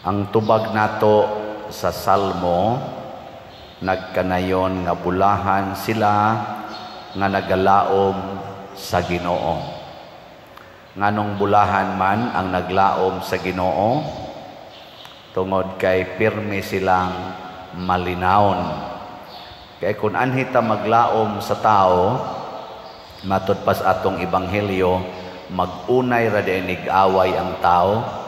Ang tubag nato sa Salmo, nagkanayon nga bulahan sila nga nagalaom sa Ginoo. Nganong bulahan man ang naglaom sa Ginoo? Tungod kay pirmi silang malinawon. Kay kung anhi ta maglaom sa tao, matud pas atong ebanghelyo, mag-unay ra diay away ang tao.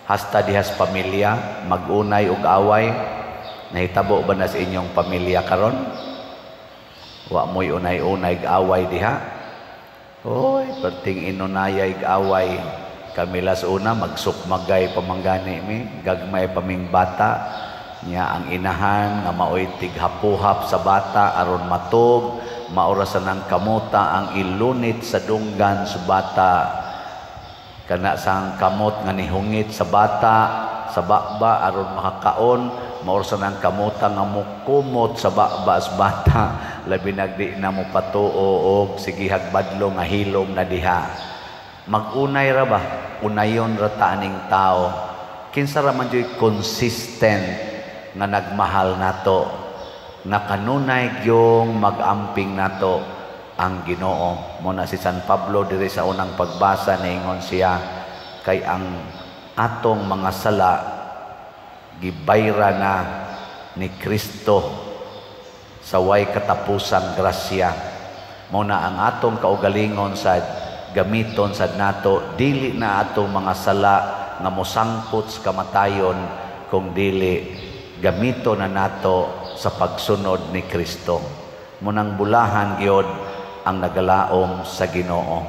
Hasta dihas pamilya, mag-unay og away. Nahitabo ba na sa inyong pamilya karon? Wa mo'y unay-unay away diha? Oy, perting inunayay away. Kami las una magsukmagay pamanggani mi, gagmay paming bata. Nya ang inahan nga maoy tighapuhap sa bata aron matug, maorasan ang kamuta ang ilunit sa dunggan sa bata. Kana sang kamot nga nihungit sa bata sa baba aron makakaon, maorasan ang kamuta nga mukumot sa baba sa bata, labi nagdi na mo patuo og sigihag badlo nga hilom na diha. Magunay ra ba? Unayon ra ta aning tao. Kinsa ra man juy consistent nga nagmahal nato, nga kanunay gyung mag-amping nato? Ang Ginoo. Mo na si San Pablo diri sa unang pagbasa, niingon siya kay ang atong mga sala gibayra na ni Kristo sa way katapusang grasya. Mo na ang atong kaugalingon sad gamiton sad nato, dili na atong mga sala nga mosangpot sa kamatayon, kung dili gamito na nato sa pagsunod ni Kristo. Munang bulahan gyud ang nagalaom sa Ginoo.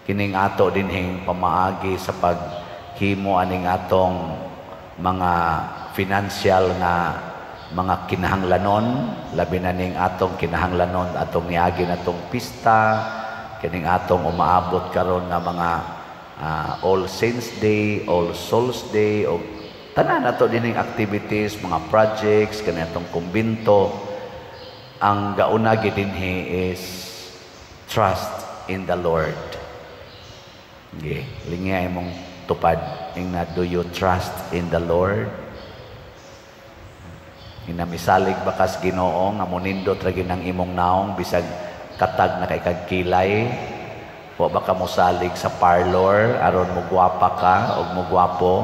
Kining ato dinhing pamaagi sa paghimo aning atong mga financial nga mga kinahanglanon, labi na ning atong kinahanglanon atong niagi natong pista, kining atong umaabot karon nga mga All Saints Day, All Souls Day, o tanan nato dining activities, mga projects kani atong kumbinto. Ang gauna gid dinhi is trust in the Lord. Okay, lingya imong tupad ingna, "Do you trust in the Lord?" Inamisalig ba kas Ginoo nga monindot ra ang imong naong bisag katag na kay kag kilay? Wa ba ka mosalig sa parlor aron mo gwapa ka og mo gwapo?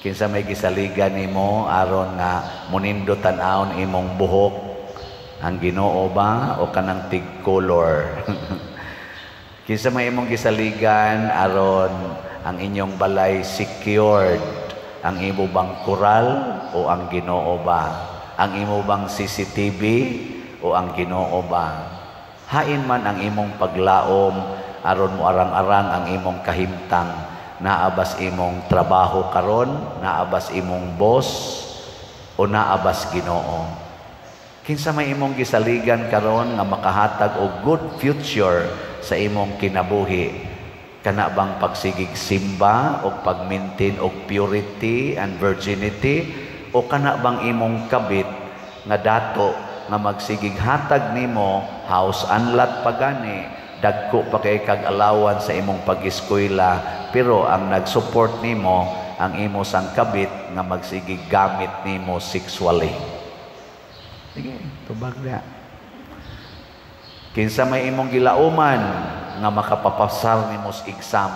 Kinsa may gisaligan nimo aron nga monindot tan-awon imong buhok? Ang Ginoo ba o kanang tig color? Kinsa may imong gisaligan aron ang inyong balay secured? Ang imo bang koral o ang Ginoo ba? Ang imo bang CCTV o ang Ginoo ba? Hain man ang imong paglaom aron mo arang-arang ang imong kahimtang? Naabas imong trabaho karon, naabas imong boss, o naabas Ginoo? Kinsa may imong gisaligan karon nga makahatag og good future sa imong kinabuhi? Kana bang pagsigig simba o pag-maintain og purity and virginity, o kana bang imong kabit nga dato nga magsigig hatag nimo house and lot pagani, dagko pa kay kag allowance sa imong pag-eskwela, pero ang nag-support nimo ang imo sang kabit nga magsigig gamit nimo sexually? Sige, tubag na. Kinsa may imong gilauman nga makapapasar nimo sa exam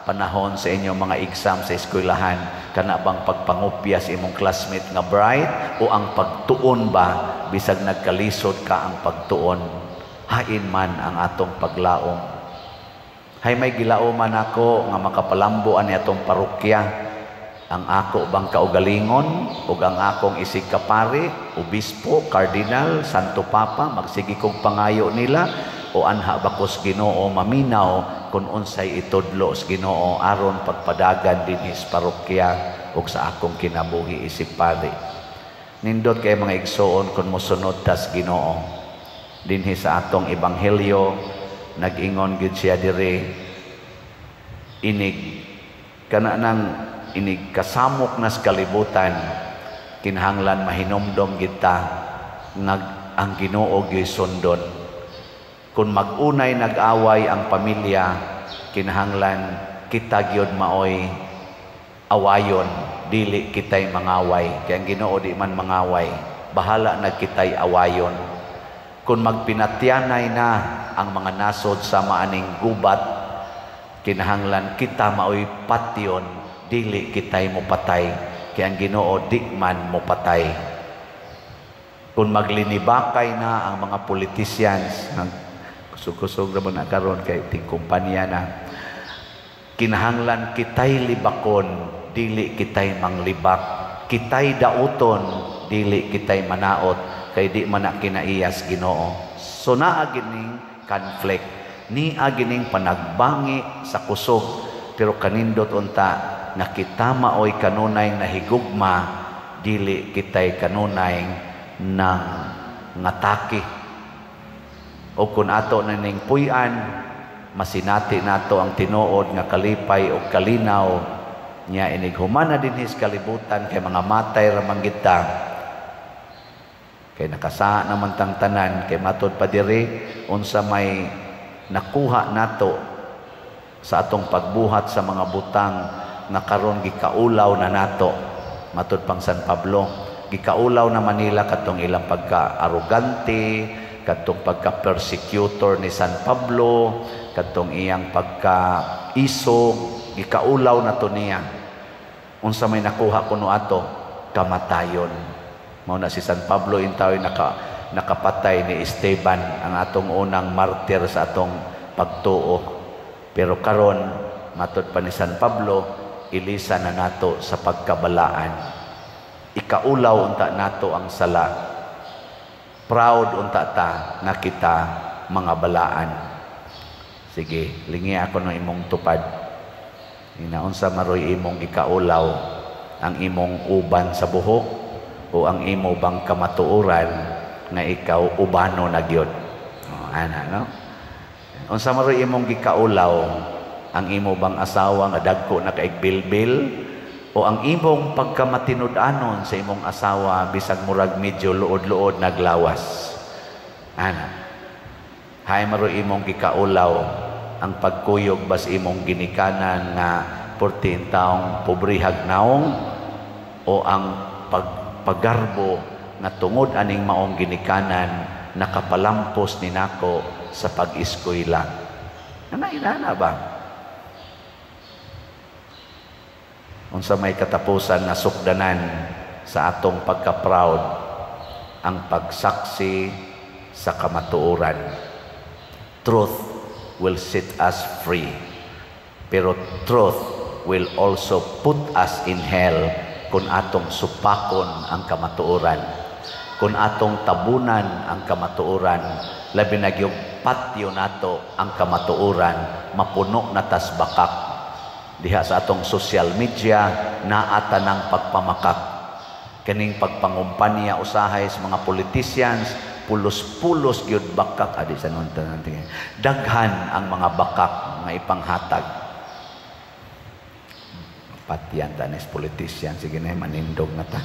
panahon sa inyong mga exam sa eskwelahan? Kana bang pagpangupya sa imong classmate nga bright, o ang pagtuon ba bisag nagkalisod ka ang pagtuon? Hain man ang atong paglaom? Hay may gilauman ako nga makapalambo ani atong parokya? Ang ako bang kaugalingon ug ang akong isig kapari, obispo, cardinal, Santo Papa, magsige kog pangayo nila, o anha ba kos Ginoo, maminaw kung unsay itudlo sa Ginoo aron pagpadagan dinhi sa parokya ug sa akong kinabuhi isip pari? Nindot kay, mga igsoon, kung mosunod tas Ginoo. Dinhi sa atong ebanghelyo, nag-ingon gid siya diri, inig kana nang inig kasamok nas kalibutan, kinahanglan mahinumdom kita nga ang Ginoo gyud sundon. Kung mag-unay nag-away ang pamilya, kinahanglan kita gyud maoy awayon, dili kitay mangaway, kay ang Ginoo di man mangaway. Bahala na kitay awayon. Kung magpinatyanay na ang mga nasod sa maaning gubat, kinahanglan kita maoy patyon, dili kitay mopatay, kay ang Ginoo di man mopatay. Kung maglinibakay na ang mga politicians, ang kusog-kusog ra man na karon kay tingkumpanya na, kinahanglan kitay libakon, dili kitay manglibak. Kitay dauton, dili kitay manaot, kay di man na kinaiyas Ginoo. So naa gining conflict, nia gining panagbangi sa kusog, pero kanindot unta nga kita maoy kanunay nahigugma, dili kitay kanunay nang ngatake. O kung ato na ning puy-an, masinati nato ang tinuod nga kalipay o kalinaw niya inig humana dinhis kalibutan, kay mga matay ra man gid ta, kay nakasaa naman tang tanan. Kay matod pa diri, unsa may nakuha nato sa atong pagbuhat sa mga butang nga karon gikaulaw na nato? Matod pang San Pablo, gikaulaw na Manila katong ilang pagka-arrogante, katong pagka-persecutor ni San Pablo, katong iyang pagka-isog, gikaulaw na to niya. Unsa may nakuha kuno ato? Kamatayon. Mao na si San Pablo intaw nakapatay ni Esteban, ang atong unang martir sa atong pagtuo. Pero karon, matod pa ni San Pablo, ilisa na nato sa pagkabalaan. Ikaulaw unta nato ang sala. Proud unta ta nga kita mga balaan. Sige, lingi ako ng imong tupad. Inaunsa maroy imong ikaulaw? Ang imong uban sa buhok o ang imo bang kamatuoran nga ikaw ubano na gyud? Oh, ana, no? Unsa maroy imong gikaulaw? Ang imo bang asawa nga dagko na kaigbilbil o ang imong pagkamatinud-anon sa imong asawa bisag murag medyo luod-luod naglawas? Ana. Hay maroy imong gikaulaw? Ang pagkuyog bas imong ginikanan nga 14 taong pobrehag naong o ang pagpagarbo nga tungod aning maong ginikanan nakapalampos ni nako sa pag-eskwela? Ana, inana ba? Unsa may katapusan nga sukdanan sa atong pagka-proud? Ang pagsaksi sa kamatuoran. Truth will set us free, pero truth will also put us in hell kung atong supakon ang kamatuoran, kung atong tabunan ang kamatuoran, labi na gyud patyo nato ang kamatuoran, mapuno na tas bakak. Diha sa atong social media, naata ng pagpamakak. Kaning pagpangumpanya usahay sa mga politicians, pulos-pulos gyud bakak adi sa nun tanan. Daghan ang mga bakak nga ipanghatag. Patyan tanis politician, sige na, manindog na ta.